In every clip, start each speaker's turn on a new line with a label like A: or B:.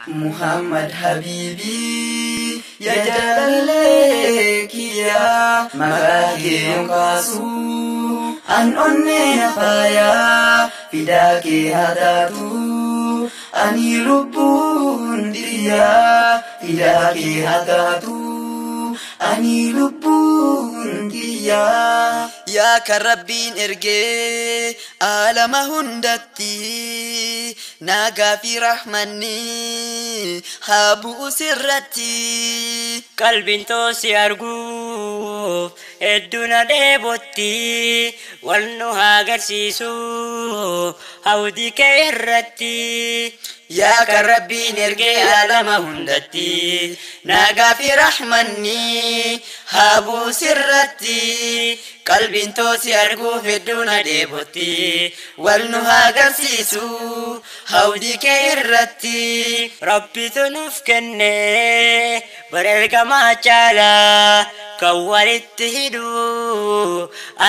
A: Muhammad Habibi, ya jaalallee kiyya, maqaa kee yoon kaasu an onnee na faaya. Fidaa kee haa taatu ani lubbuun diriyaa, fidaa kee haa taatu ani lubbuun diriyaa. Yaa kan Rabbiin ergee aalama hundatti, nagaa fi rahmanni haa bu'u sirratti.
B: Qalbiin toosi arguuf hedduu na dheebotti, wal nu haa agarsiisu hawdii kee irratti.
A: Yaa kan Rabbiin ergee aalama hundatti, nagaa fi rahmanni haa bu'u sirratti. Qalbiin toosi arguuf hedduu na dheebotti, wal nu haa agarsiisu hawdii kee irratti.
B: Rabbitu nuuf kenne bara ergamaa caalaa kan walitti hidhu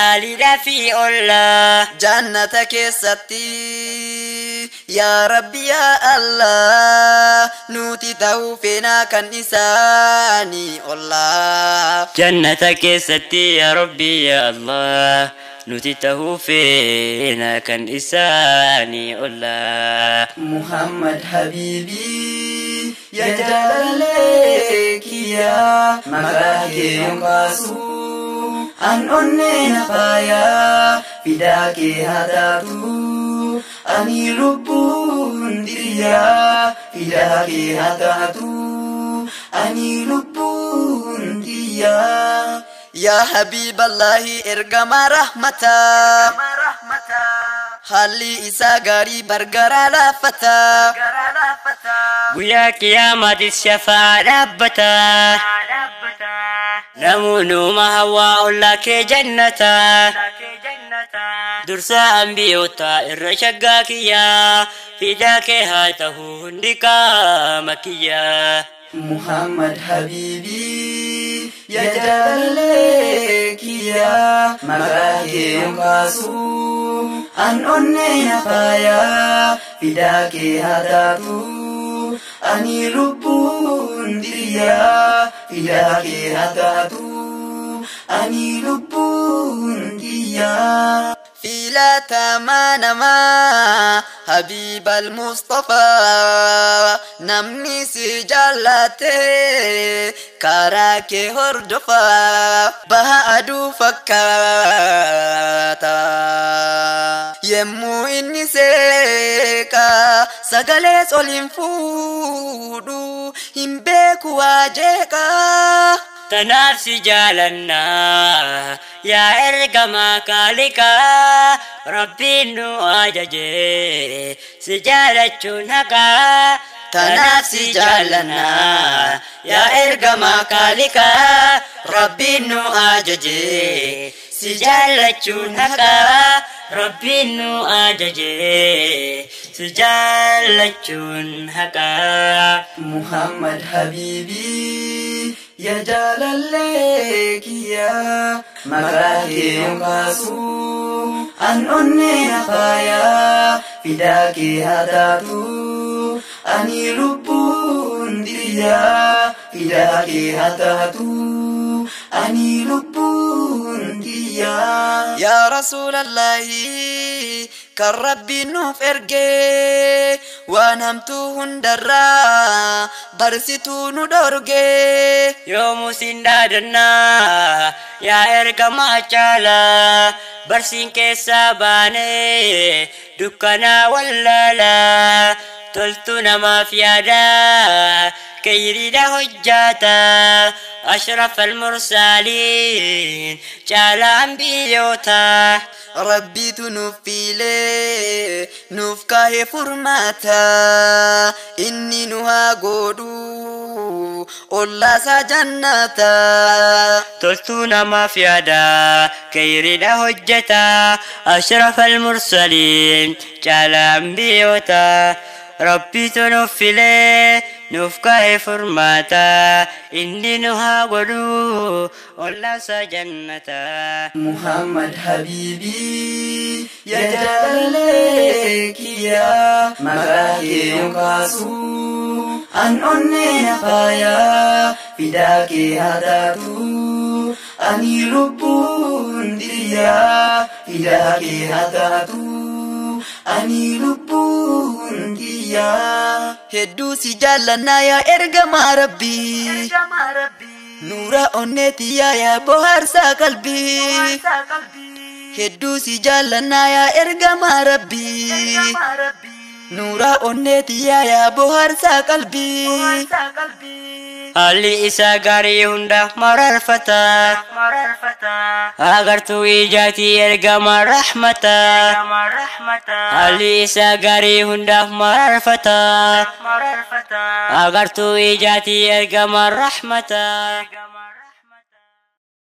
B: aaliidhaa fi ollaa.
A: Jannata keessatti, yaa Rabbi, yaa Allah, nuti ta'uu feenaa kan isaanii ollaa.
B: Jannata keessatti, yaa Rabbi, yaa Allah, nuti ta'uu feena kan isaanii ollaa.
A: Muhammad Habibi, ya jaalallee kiyya, maqaa kee yoon kaasu an onnee na faaya. Fidaa kee haa taatu ani lubbuun diriyaa, fidaa kee haa taatu ani lubbuun diriyaa. Yaa Habiiballahi, ergamaa rahmataa, haalli isaa gaarii bargaraa laaffataa.
B: Guyyaa qiyaamaatis shafaa dhaabbata. Namoonni hawaa ollaa kee jannata. Dursa ambiyoota irra shaggaa kiyyaa, fidaa kee haa ta'u hundi qaama kiyyaa.
A: Muhammad Habibi, ya jaalallee kiyya, maqaa kee yoon kaasu an onnee na faaya. Fidaa kee haa taatu ani lubbuun diriyaa, fidaa kee haa taatu ani lubbuun diriyaa. Filatamaa namaa Habiibal Mustafaa, namni si jaallate karaa kee hordofaa. Baha aduu fakkaata yemmuu inni seeqa, sagalee ol hin fuudhu, hin beeku waa jeeqa.
B: Tanaaf si jaalannaa yaa ergamaa kaaliqaa, Rabbiin nu ajaje si jaalachuun haqaa.
A: Tanaaf si jaalannaa yaa ergamaa kaaliqaa, Rabbiin nu ajaje
B: si jaalachuun haqaa. Rabbiin nu ajaje si jaalachuun haqaa.
A: Muhammad Habibi, ya jaalallee kiyya, maqaa kee yoon kaasu an onnee na faaya. Fidaa kee haa taatu ani lubbuun diriyaa, fidaa kee haa taatu ani lubbuun diriyaa. Yaa Rasuulallahi, kan Rabbiin nuuf ergee, waan hamtuu hundarraa barsituu nu dhorgee.
B: Yoomuu siin dhaadannaa yaa ergamaa caalaa, barsiin keessaa baanee dukkanaa wallaalaa. Toltu namaaf yaada, kayriidha hojjaata, ashraf almursaliin caalaa ambiyyoota.
A: Rabbiitu nuuf fiilee nuuf kaahee furmaata, inni nu haa godhu ollaasaa jannata.
B: Toltuu namaaf yaada, kayriidha hojjeta, ashraf almursaliin caalaa ambiyyoota. Rabbiitu nuuf filee Nuuf kaa'e furmaata inni nu haa godhu ollaansa jannata.
A: Muhammad Habibi ya jaalallee kiyya, maqaa kee yoon kaasu an onnee na faaya. Fidaa kee haa taatu ani lubbuun diyya, fidaa kee haa taatu ani lubbuun diyya. Hedduu si jaallannaa yaa ergamaa Rabbii, nuura onnee tiyyaa yaa bohaarsaa qalbii. Hedduu si jaallannaa yaa ergamaa Rabbii, nuura onnee tiyyaa yaa bohaarsaa qalbii.
B: Haalli isaa gaarii hunda mararfata. Agartuu ijaatii ergama rahmata. Haalli isaa gaarii hunda mararfata. Agartuu ijaatii ergama rahmata.